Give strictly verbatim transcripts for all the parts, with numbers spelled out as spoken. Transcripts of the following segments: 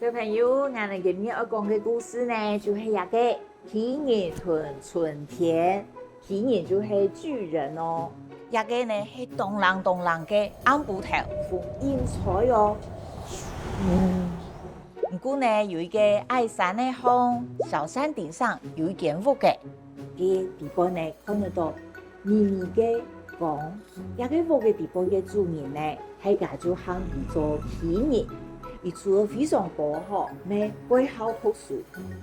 小朋友，𠊎等今日愛講个故事呢，就係這个巨人同春天。巨人就係巨人哦。這个呢係當冷當冷个暗晡頭，風緊吹哦。毋過呢，有一个矮山个項，小山頂上有一間屋个，該底背呢看得到 微微个光。這个屋个底背个主人呢，大家就喊佢做巨人。佢除了非常高吼，乜蓋好讀書，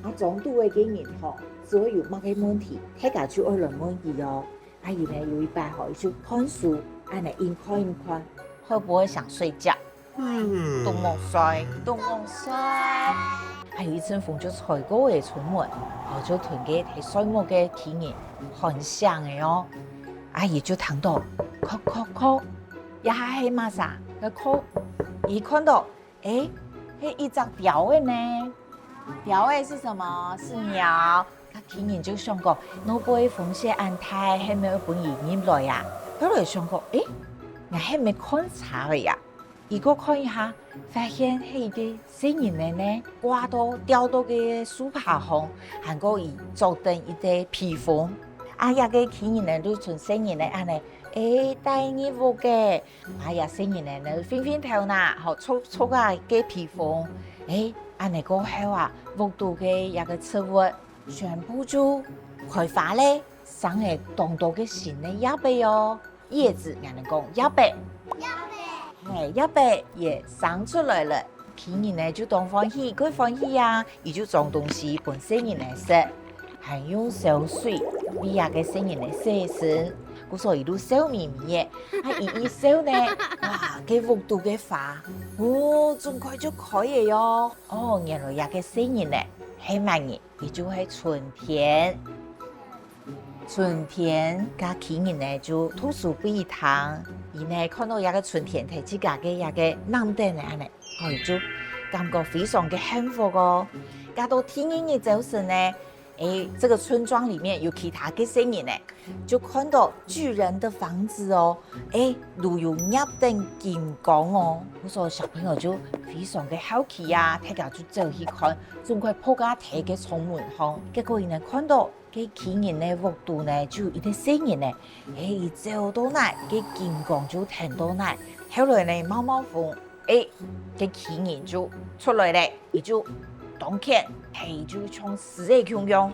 啊，莊肚个人吼，只要有麼个問題，大家就愛來問佢哦。啊，佢呢有一擺吼，佢就看書，恁呢緊看緊看，會不會想睡覺？ 都無睡，都無睡。啊，有一陣風就吹過个窗門，哦，就同該在睡目个巨人喊醒个哦。啊，佢就聽到叩叩叩，這下係麼儕个叩？佢看到，欸，係一隻鳥仔呢。鳥仔是什麼？是鳥。該巨人就想講，外背風雪恁大，係毋係愛分佢入來啊？後來想講，欸，𠊎係毋係看差了呀？ 佢過看一下，發現係一个細人仔呢，掛到吊到个樹椏項，還過佢著等一个披風。啊，這个巨人仔就同細人仔恁呢，欸，帶入屋个。啊，這細人仔呢，顫顫頭那，吼，觸觸啊个披風。欸，恁呢過後啊，屋肚个這个植物全部就開花咧，生了當多个新个葉仔哦。 葉子，𠊎等講葉仔。葉仔。係，葉仔也生出來了。巨人呢就當歡喜，蓋歡喜啊！佢就裝東西分細人仔食，還用燒水為這个細人仔洗身。故所佢就笑瞇瞇仔，啊，佢一笑呢，哇，該屋肚个花，哦，總快就開了喲！哦，原來這个細人仔係麼人？佢就係春天。 春天，該巨人呢就讀書分佢聽，佢呢看到這个春天在自家个這个籃頂呢恁呢，哦，佢就感覺非常个幸福哦。該到第二日朝晨呢，欸，這个村莊裡面有其他个細人呢，就看到巨人的房子哦，欸，都有攝等金光哦。故所小朋友就非常个好奇啊，大家就走去看，總快撲啊在个窗門項，結果佢呢看到 該巨人个屋肚呢，就有一个細人仔，係佢走到哪，該金光就跈到哪。後來呢，冒冒風，欸，該巨人就出來了，佢就當譴，係就像獅仔共樣，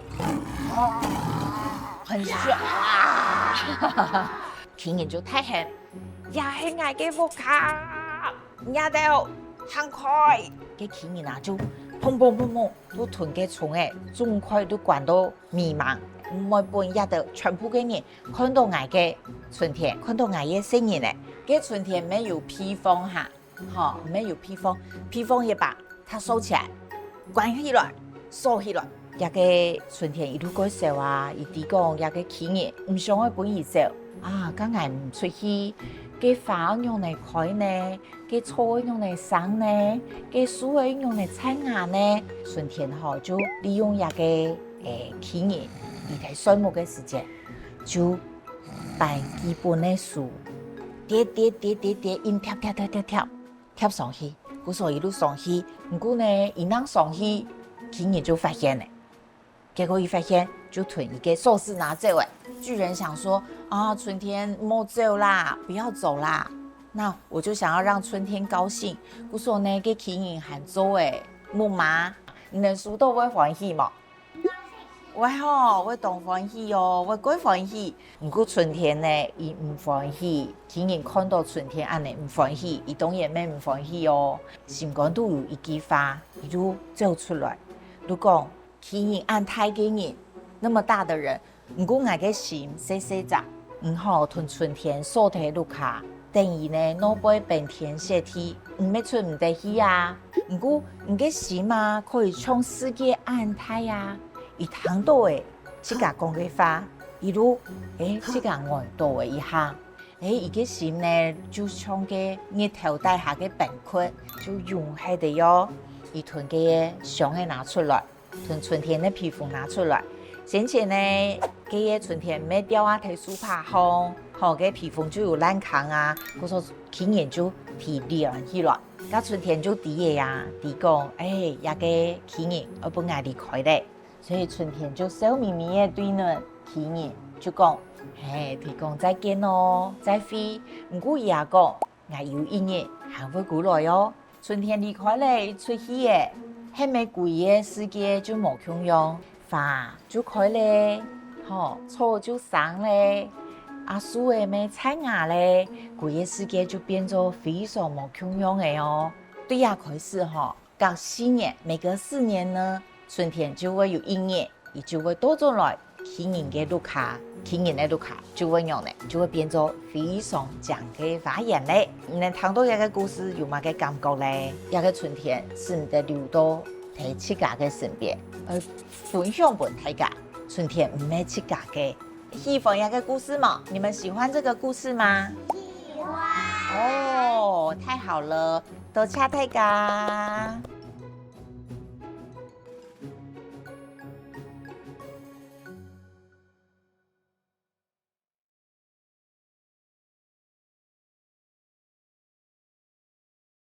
很兇啊！巨人就大喊：「這係𠊎个屋下，你兜行開！」該巨人啊，就砰砰砰砰，就同該窗仔，總快就關到 迷茫，毋會分這兜全部个人看到𠊎个春天，看到𠊎个細人仔。該春天乜有披風哈，吼，乜有披風，披風也把它收起來，關起來，鎖起來。這个春天佢就蓋愁啊，佢知講這个巨人毋想愛分佢走啊，該𠊎毋出去，該花愛仰仔開呢？ 該草愛仰仔生呢？該樹愛仰仔發芽呢？春天吼，就利用這个，欸，巨人，佢在睡目个時節，就搬佢本个書，疊疊疊疊疊，緊疊疊疊疊疊，疊上去。故所佢就上去，毋過呢，佢正上去，巨人就發現了。 結果佢發現，就同佢个鎖匙拿走了。巨人想說：「啊，春天莫走啦，不要走啦。那我就想要讓春天高興。」故所呢，該巨人還做了木馬，你兜樹都會歡喜無？會吼，會當歡喜哦，會蓋歡喜。毋過春天呢，佢毋歡喜。巨人看到春天恁呢毋歡喜，佢當然乜毋歡喜哦。心肝肚有一句話，佢就走出來，就講： 「巨人恁大个人，那麼大的人，毋過𠊎个心細細隻，毋好同春天鎖在屋下，等佢呢外背冰天雪地，毋係出毋得去啊。毋過你个心啊，可以像世界恁大啊。」佢聽到了自家講个話，佢就，欸，自家呆到了一下。欸，佢个心呢，就像該日頭底下个冰窟，就融忒了喲。佢同該个箱仔拿出來， 同春天个披風拿出來。先前呢，該个春天乜吊啊在樹椏項，吼，該披風就有爛空啊，故所巨人就提連起來。該春天就知仔啊，知講：「欸，這个巨人愛分𠊎離開咧。」所以春天就笑瞇瞇仔對等巨人，就講：「嘿，知講再見哦，再會。毋過佢也講，𠊎有一日還會歸來哦。」春天離開咧，出去咧，係無歸个世界就無共樣，花就開咧，吼，草就生咧，啊，樹仔乜發芽咧，歸个世界就變做非常無共樣个哦。對這開始吼， 隔四年，每隔四年呢，春天就會有一日，佢就會倒轉來，巨人个屋下，巨人个屋下就會仰呢，就會變做非常靚个花園咧。你等聽著這个故事有麼个感覺咧？這个春天使你兜留到在自家个身邊，愛分享分大家，春天毋係自家个。喜歡這个故事無？你們喜歡這个故事嗎？喜歡。哦，太好了，多謝大家。